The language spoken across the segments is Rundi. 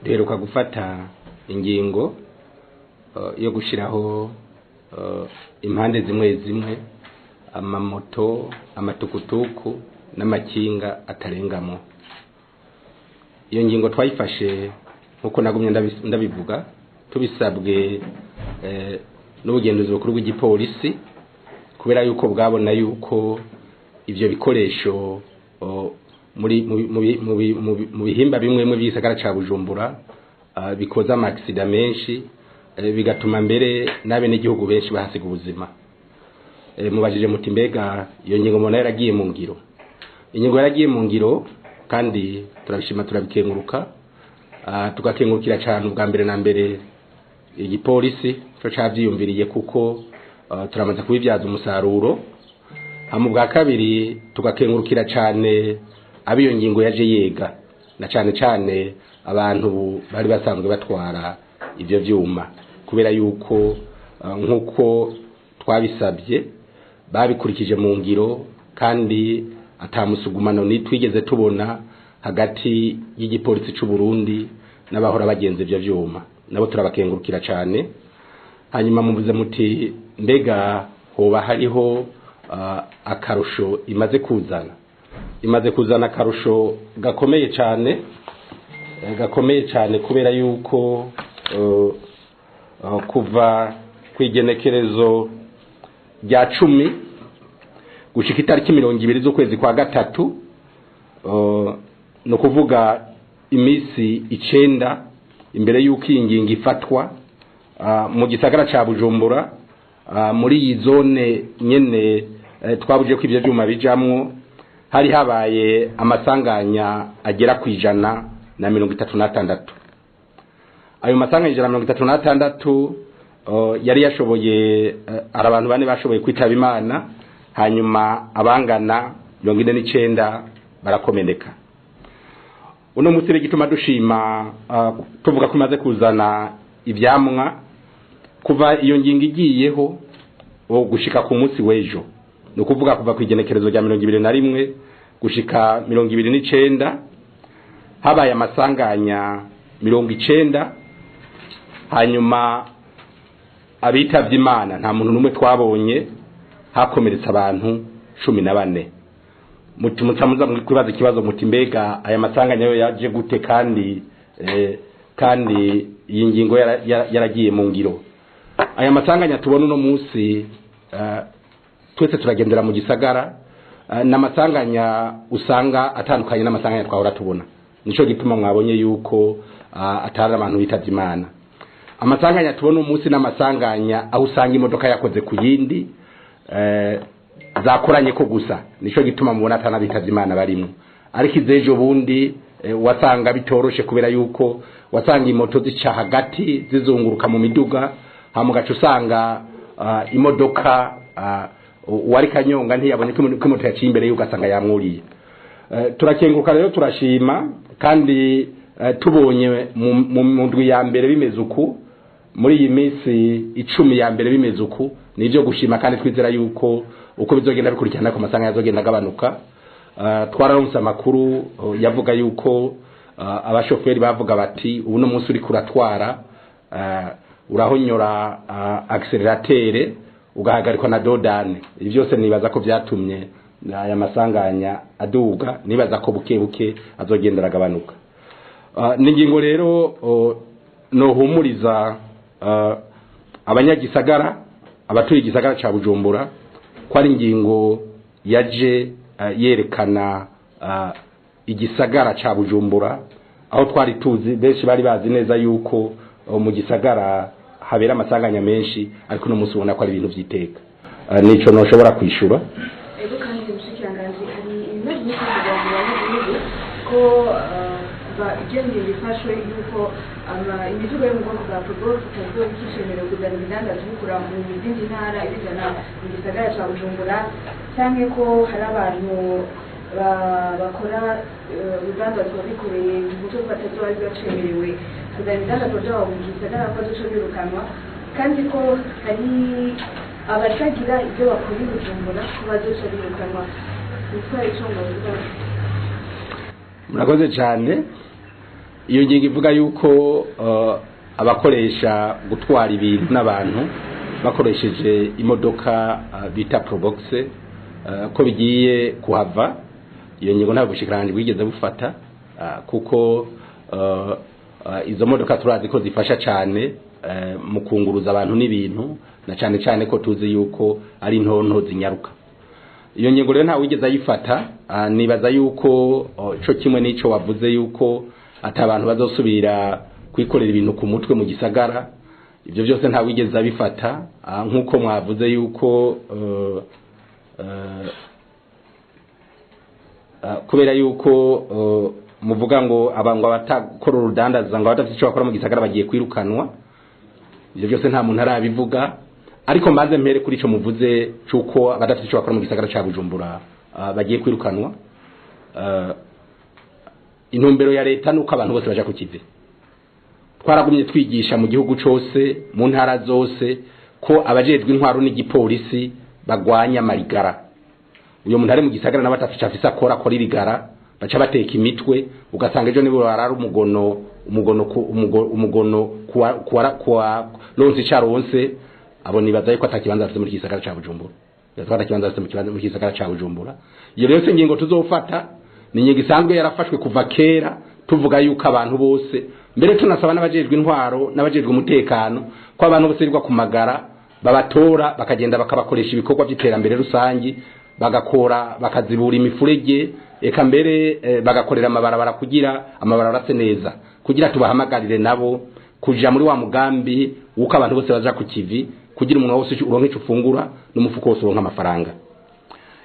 Duheruka gufata ingingo yo gushiraho impande zimwe zimwe amamoto, amatukutuku n'amakinga atarengamo. Iyo ngingo twayifashe nkuko nagumye ndabivuga, tubisabwe n'ubugenduzi bukuru bw'igipolisi, kubera yuko bwabona yuko ivyo bikoresho muri mu bihimba bimwe mu by'isagara ca Bujumbura bikoza amaksida menshi, bigatuma mbere n'abenegihugu benshi bahasiga ubuzima. Mubajije muti mbega iyo ngingo mubona yaragiye mu ngiro? Ingingo yaragiye mu ngiro kandi turabishima, turabikenguruka, tugakengurukira cyane ubwa mbere na mbere igipolisi cyo cavyiyumviriye, kuko turamaze kubibyaza umusaruro. Hama ubwa kabiri tugakengurukira cyane abiyo ngingo yaje yega, na cyane cyane abantu bari basanzwe batwara ivyo vyuma, kubera yuko nkuko twabisabye babikurikije mu ngiro, kandi atamusugumano nitwigeze tubona hagati y'igipolisi c'u Burundi n'abahora bagenza ivyo vyuma, nabo turabakengurukira cyane. Hanyuma muvuze muti mbega hoba hariho akarusho imaze kuzana? Imaze kuzana akarusho gakomeye cyane, gakomeye cyane, kubera yuko kuva kwigenekerezo rya 10 gushika itariki 20 z'ukwezi kwa gatatu, no kuvuga imisi 9 imbere yuko iyi ngingo ifatwa, mu gisagara ca Bujumbura, muri iyi zone nyene twabuje ko ivyo vyuma bijamwo, hari habaye amasanganya agera ku 136. Ayo masanganya 136 yari yashoboye, ari abantu bane bashoboye kwitaba Imana, hanyuma abangana 49 barakomeneka. Uno munsi gituma dushima, tuvuga ko imaze kuzana ivyamwa kuva iyo ngingo igiyeho gushika ku munsi w'ejo, ni ukuvuga kuva ku igenekerezo rya 21 gushika 29, habaye amasanganya 90, hanyuma abitavye Imana nta muntu n'umwe twabonye, hakomeretse abantu 14. Muti muza kwibaza ikibazo muti mbega aya masanganya yo yaje gute kandi kandi iyi ngingo yaragiye mu ngiro? Aya masanganya tubona uno munsi, twese turagendera mu gisagara, n'amasanganya usanga atandukanye n'amasanganya twahora tubona. Nico gituma mwabonye yuko atari abantu bitavye Imana. Amasanganya tubona umunsi n'amasanganya aho usanga imodoka yakoze ku yindi, zakoranye ko gusa, nico gituma mubona atanabitavye Imana barimo. Ariko izejo bundi wasanga bitoroshe, kubera yuko wasanga imoto zica hagati zizunguruka mu miduga, hama ugaca usanga imodoka uwari kanyonga ntiyabonye ko imoto yaciye imbere yuko asanga yamwuriye. Turakenguruka rero, turashima, kandi tubonye mu ndwi ya mbere bimeze uku, muri iyi minsi 10 ya mbere bimeze uku, nivyo gushima, kandi twizera yuko uko bizogenda bikurikirana ko amasanga yazogenda agabanuka. Twararonse amakuru yavuga yuko abashoferi bavuga bati ubu no munsi uri kuratwara, urahonyora accélérateur ugahagarikwa na dodane. Ibi byose nibaza ko byatumye aya masanganya aduga, nibaza ko buke buke azogenda aragabanuka. N'ingingo rero nohumuriza abanyagisagara, abatuye igisagara ca Bujumbura, ko ari ingingo yaje yerekana igisagara ca Bujumbura, aho twari tuzi benshi bari bazi neza yuko mu gisagara habera amasanganya menshi, ariko no munsi ubona ko ari ibintu vyiteka. Nico noshobora kwishura. Ego, kandi umushikiranganji, hari ibibazo byinshi kuva mu banyagihugu ko kuva ibyo ngingo ifashwe yuko imiduga yo mu bwoko bwa Probox itazoba ikicemerewe kuzana ibidandazwa ibikura mu zindi ntara ibizana mu gisagara ca Bujumbura, canke ko hari abantu bakora urudandazwa bikoreye mu buryo batazoba bacemerewe kuzana ibidandazwa byabo mu gisagara, ko bazoca birukanwa, kandi ko hari abatagira ibyo bakora i Bujumbura ko bazoca birukanwa. Witwa ico ngo bivuga? Murakoze cyane. Iyo ngingo ivuga yuko abakoresha gutwara ibintu n'abantu bakoresheje imodoka bita Probox ko bigiye kuhava, iyo ngingo ntabwo ubushikiranganji bwigeze bufata, kuko izo modoka turazi ko zifasha cyane mu kunguruza abantu n'ibintu, na cyane cyane ko tuzi yuko ari ntonto zinyaruka. Iyo ngingo rero nta wigeze ayifata. Nibaza yuko co kimwe n'ico wavuze yuko ati abantu bazosubira kwikorera ibintu ku mutwe mu gisagara, ibyo byose nta wigeze abifata. Nk'uko mwavuze yuko kubera yuko muvuga ngo ngo abatakora urudandaza, ngo abadafite icyo bakora mu gisagara bagiye kwirukanwa, ibyo byose nta muntu arabivuga. Ariko mbanze mpere kuri ico muvuze c'uko abadafite icyo bakora mu gisagara ca Bujumbura bagiye kwirukanwa. Intumbero ya leta nuko abantu bose baja ku kivi. Twaragumye twigisha mu gihugu cose, mu ntara zose, ko abajejwe intwaro n'igipolisi bagwanya marigara. Uyo muntu ari mu gisagara nawe atafite afise akora irigara, baca bateka imitwe, ugasanga ejo nibo barara umugono umugono ku umugono kuwa kuwa kuwa lonse caronse. Abo nibaza yuko atakibanza bafite muri gisagara ca Bujumbura. Nibaza ko atakibanza bafite mu kibanza muri gisagara ca Bujumbura. Iyo rero si ingingo tuzofata, ni ingingo isanzwe yarafashwe kuva kera, tuvuga yuko abantu bose, mbere tunasaba n'abajejwe intwaro n'abajejwe umutekano, ko abantu bose birirwa ku magara babatora, bakagenda bakabakoresha ibikorwa by'iterambere rusangi, bagakora bakazibura imifurege, eka mbere bagakorera amabarabara kugira amabarabara ase neza, kugira tubahamagarire nabo kuja muri wa mugambi wuko abantu bose baja ku kivi, kugira umuntu wose uronke ico ufungura n'umufuko wose uronke amafaranga.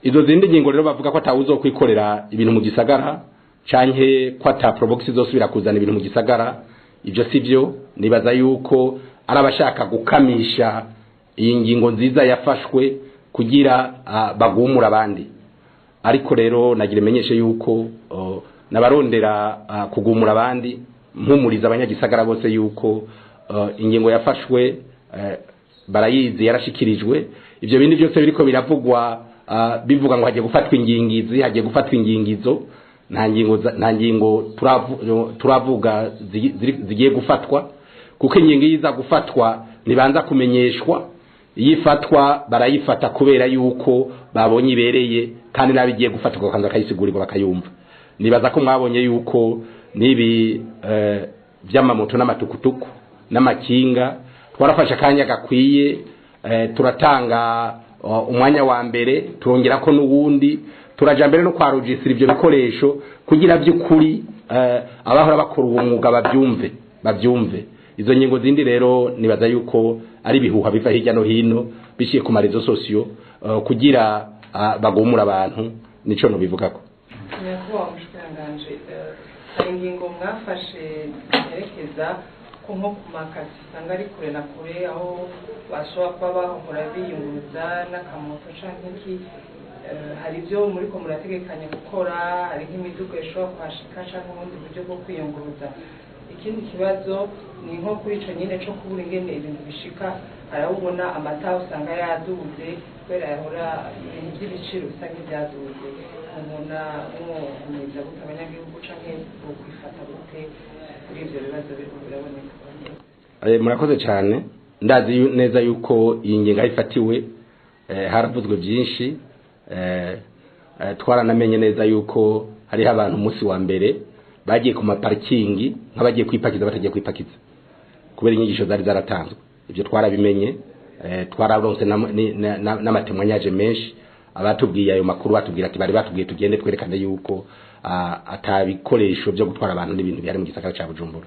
Izo zindi ngingo rero bavuga ko atawuzo kwikorera ibintu mu gisagara canke ko ata Probox izosubira kuzana ibintu mu gisagara, ivyo sivyo. Nibaza yuko ari abashaka gukamisha iyi ngingo nziza yafashwe kugira bagumura abandi. Ariko rero nagira imenyeshe yuko nabarondera kugumura abandi, mpumuriza abanyagisagara bose yuko ingingo yafashwe barayizi, yarashikirijwe. Ivyo bindi byose biriko biravugwa, bivuga ngo hagiye gufatwa ingingizi, hagiye gufatwa ingingizo, nta ngingo nta ngingo turavuga zigiye gufatwa, kuko ingingo iza gufatwa nibanza kumenyeshwa. Iyifatwa barayifata kubera yuko babonye ibereye, kandi nabigiye gufatwa bakabanza bakayisigurirwa bakayumva. Nibaza ko mwabonye yuko nibi vy'amamoto n'amatukutuku n'amakinga twarafashe akanya gakwiye, turatanga umwanya wa mbere, turongera ko n'uwundi, turaja mbere no kwa registra ivyo bikoresho kugira by'ukuri abahora bakora uwo mwuga babyumve. Izo ngingo zindi rero nibaza yuko ari ibihuha biva hirya no hino biciye ku marezo sosiyo kugira bagumura abantu, nico nobivugako. Nyakubahwa mushikiranganji, hari ingingo mwafashe zerekeza ko nko ku makasi usanga ari kure na kure, aho bashobora kuba bahora biyunguruza n'akamoto canke iki, hari ibyo muriko murategekanya gukora? Hari nk'imiduga ishobora kuhashika canke ubundi buryo bwo kwiyunguruza? Ikindi kibazo ni nko kuri ico nyene co kubura ingene ibintu bishika. Hari aho ubona amata usanga yaduze kubera yahora, ibintu by'ibiciro bisa nk'ibyaduze. Mubona mwohumuriza gute abanyagihugu canke bokwifata gute kuri ivyo bibazo biriko biraboneka? Murakoze cyane. Ndazi neza yuko iyi ngingo aho ifatiwe haravuzwe byinshi. Twaranamenye neza yuko hariho abantu umunsi wa mbere bagiye ku maparikingi nk'abagiye kwipakiza batagiye kwipakiza kubera inyigisho zari zaratanzwe. Ibyo twarabimenye, twararonse n'amatemwanyaje menshi. Abatubwiye ayo makuru batubwira ati bari batubwiye tugende twerekane yuko atabikoresho byo gutwara abantu n'ibintu bihari mu gisagara ca Bujumbura.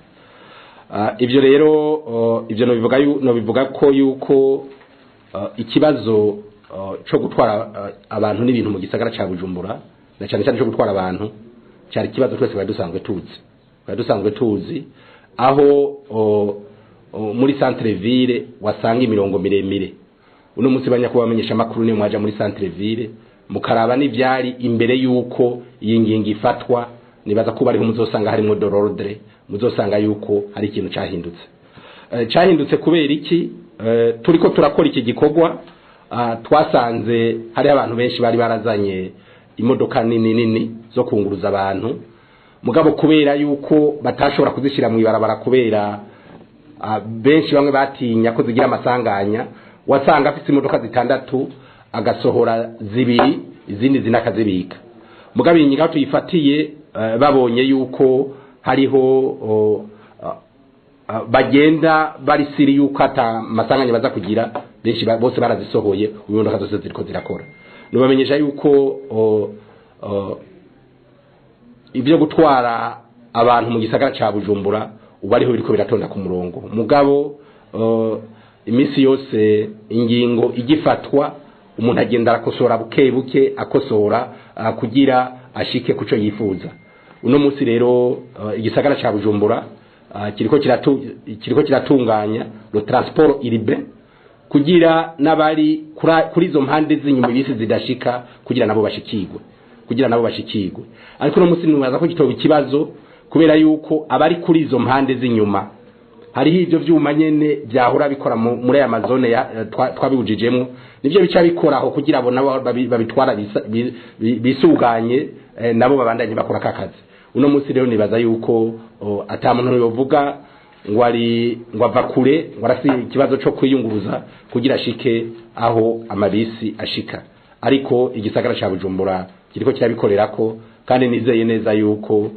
Ibyo rero ibyo nobivuga ko yuko ikibazo cyo gutwara abantu n'ibintu mu gisagara ca Bujumbura, na cyane cyane cyo gutwara abantu, cyari ikibazo twese twari dusanzwe tuzi, aho muri centre ville wasanga imirongo miremire. Uno munsi banyakuba bamenyesha makuru, niyo mwaja muri centre ville mukaraba n'ivyari imbere yuko iyi ngingo ifatwa, nibaza ko bariho muzosanga harimo de l'ordre, muzosanga yuko hari ikintu cahindutse. Cahindutse kubera iki? Turiko turakora iki gikorwa, twasanze hari abantu benshi bari barazanye imodoka nini nini zo kunguruza abantu. Mugabo kubera yuko batashobora kuzishira mu ibarabara kubera benshi bamwe batinya ko zigira amasanganya, wasanga afite imodoka 6 agasohora 2 izindi zinakazibika. Mugabo iyi ngingo tuyifatiye babonye yuko hariho bagenda bari siri yuko ata masanganya baza kugira, benshi bose barazisohoye, imodoka zose ziriko zirakora. Nubamenyesha yuko ibyo gutwara abantu mu gisagara ca Bujumbura ubu ariho biriko biratonda ku murongo. Mugabo iminsi yose ingingo igifatwa umuntu agenda arakosora buke buke, akosora kugira ashike kuco yifuza. Uno munsi rero igisagara ca Bujumbura kiriko kiratunganya le transport urbain kugira nabari kuri izo mpande z'inyuma bisi zidashika kugira nabo bashikirwe, Ariko no munsi nibaza ko gitoba ikibazo kubera yuko abari kuri izo mpande z'inyuma hariho ivyo vyuma nyene vyahora bikora muri aya mazone twabibujijemo, nivyo bica bikoraho kugira abo nabo babitwara bisuganye nabo babandanye bakora kakazi. Uno munsi rero nibaza yuko ata muntu yovuga ngo ari ngo ava kure ngo arasi ikibazo cyo kwiyunguruza kugira ashike aho amabisi ashika. Ariko igisagara ca Bujumbura kiriko kirabikorerako, kandi nizeye neza yuko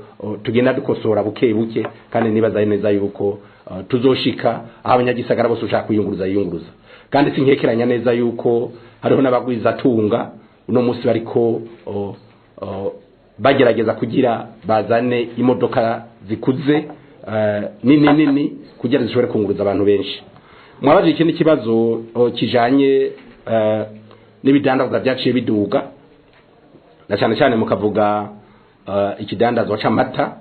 tugenda dukosora buke buke, kandi nibaza neza yuko tuzoshika aho abanyagisagara bose ushaka kwiyunguruza yiyunguruza. Kandi sinkekeranya neza yuko hariho n'abagwiza tunga uno munsi bariko bagerageza kugira bazane imodoka zikuze nini nini kugira zishobore kunguruza abantu benshi. Mwabaje ikindi kibazo kijanye n'ibidandazwa byaciye biduga, na cyane cyane mukavuga ikidandazwa c'amata.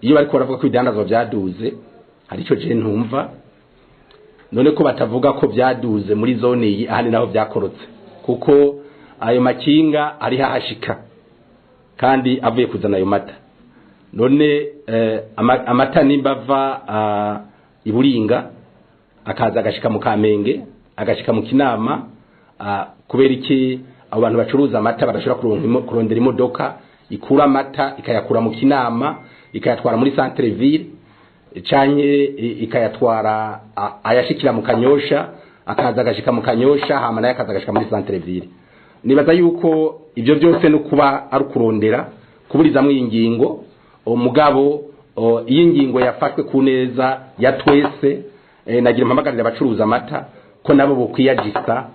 Iyo bariko baravuga ko ibidandazwa byaduze hari ico je ntumva, none ko batavuga ko byaduze muri zone iyi ahandi naho byakorotse, kuko ayo makinga ari hahashika kandi avuye kuzana ayo mata. None amata nimbava iburinga akaza agashika mu Kamenge agashika mu Kinama, kubera iki abo bantu bacuruza amata badashobora kurondera imodoka ikura amata ikayakura mu Kinama ikayatwara muri centre ville, canke ikayatwara ayashikira mu Kanyosha akaza agashika mu Kanyosha hama naye akaza agashika muri centre ville. Nibaza yuko ibyo byose no kuba ari kurondera kuburizamwe ingingo. Umugabo iyi ngingo yafashwe ku neza ya twese, nagira mpamagarira abacuruza amata ko nabo bokwiyagisa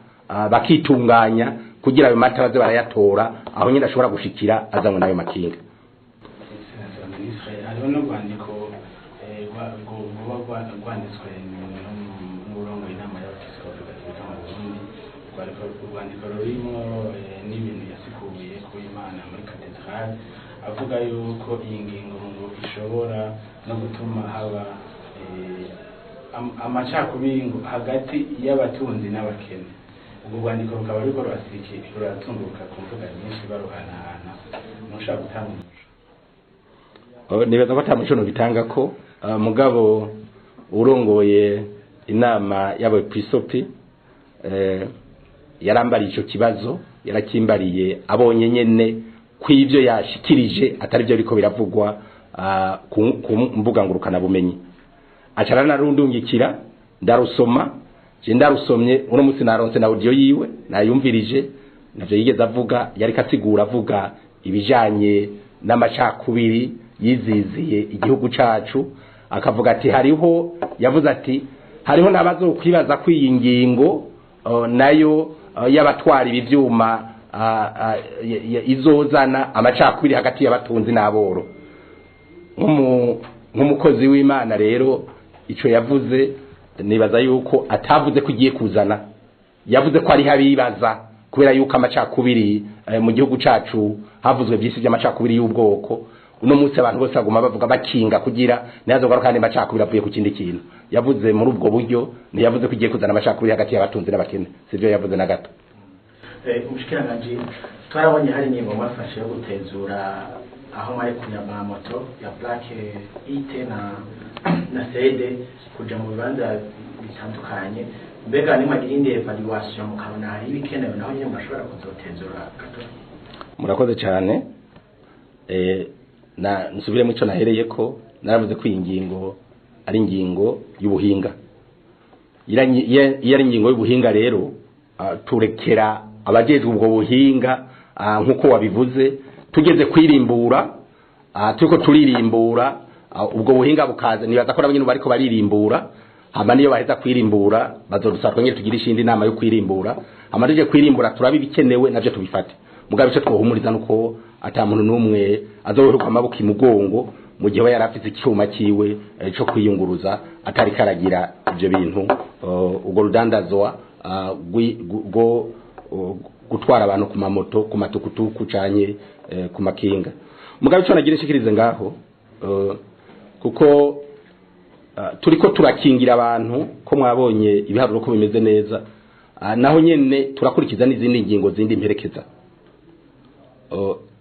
bakitunganya kugira ayo mata baze barayatora aho nyine ashobora gushikira azanywe nayo makinga. Hariho n'urwandiko rwoba rwanditswe n'urongoye inama y'abepiskopi gatolika mu Burundi, urwandiko rurimo n'ibintu yasikuye ku Imana muri katedrale, avuga yuko iyi ngingo ngo ishobora no gutuma haba amacakubiri hagati y'abatunzi n'abakene. Ubwo rwandiko rukaba ruriko ruratunguka ku mbuga nyinshi baruhanahana, ntushobora gutanga umuco? Nibaza ko ata muco nobitanga ko mugabo urongoye inama y'abepiskopi yarambariye ico kibazo, yarakimbariye abonye nyene kw'ivyo yashikirije atari byo biriko biravugwa ku mbuga ngurukana bumenyi. Acara narundungikira ndarusoma, je ndarusomye uno munsi naronse na audio yiwe nayumvirije, navyo yigeze avuga, yari kasigura avuga ibijanye n'amacakubiri yiziziye igihugu cacu, akavuga ati hariho, yavuze ati hariho n'abazokwibaza ko iyi ngingo nayo y'abatwara ibi vyuma izozana amacakubiri hagati y'abatunzi n'aboro. Nk'umukozi w'Imana rero ico yavuze nibaza yuko atavuze ko igiye kuzana, yavuze ko ari habibaza kubera yuko amacakubiri mu gihugu cacu havuzwe byinshi by'amacakubiri y'ubwoko. Uno munsi abantu bose baguma bavuga bakinga kugira ntihazogaruka kandi amacakubiri avuye ku kindi kintu. Yavuze muri ubwo buryo, ntiyavuze ko igiye kuzana amacakubiri hagati y'abatunzi n'abakene, sivyo yavuze na gato. Umushikiranganji, twarabonye hari ingingo mwafashe yo gutezura aho mwari kunyama moto ya plaque IT na CD kuja mu bibanza bitandukanye, mbega nimwagira indi evaluation mukabona hari ibikenewe naho nyine murashobora kuzotezura gato? Murakoze cyane. Na nsubiremo ico nahereye ko naravuze ko iyi ngingo ari ingingo y'ubuhinga. Iyo ari ingingo y'ubuhinga rero, turekera abajejwe ubwo buhinga. Nk'uko wabivuze, tugeze kwirimbura, turiko turirimbura, ubwo buhinga bukaza, nibaza ko nabo nyene bariko baririmbura. Hama niyo baheza kwirimbura, bazodusaba twongere tugire ishindi nama yo kwirimbura. Hama tuje kwirimbura, turabe ibikenewe navyo tubifate. Mugabo ico twohumuriza nuko ata muntu n'umwe azoroherwa amaboko imugongo mu gihe aba yari afise icyuma ciwe co kwiyunguruza atari karagira ivyo bintu, ubwo rudandazwa rwo gutwara abantu ku mamoto, ku matukutuku canke ku makinga. Mugabo ico nagira nshikirize ngaho, kuko turiko turakingira abantu, ko mwabonye ibiharuro ko bimeze neza, naho nyene turakurikiza n'izindi ngingo zindi mperekeza.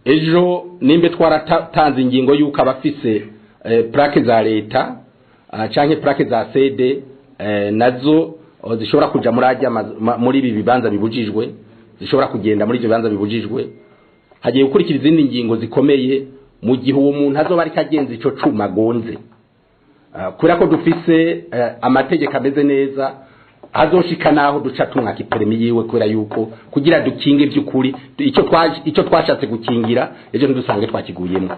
Ejo nimbe twaratanze ingingo yuko abafise plaque za leta canke plaque za CD nazo zishobora kuja muri ajya muri ibi bibanza bibujijwe, zishobora kugenda muri ibyo bibanza bibujijwe, hagiye gukurikira izindi ngingo zikomeye mu gihe uwo muntu azoba ariko agenza ico cuma agonze. Kubera ko dufise amategeko ameze neza, azoshika naho duca tumwaka ipermis yiwe, kubera yuko kugira dukinge by'ukuri icyo twashatse gukingira, ejo ntidusange twakiguyemo.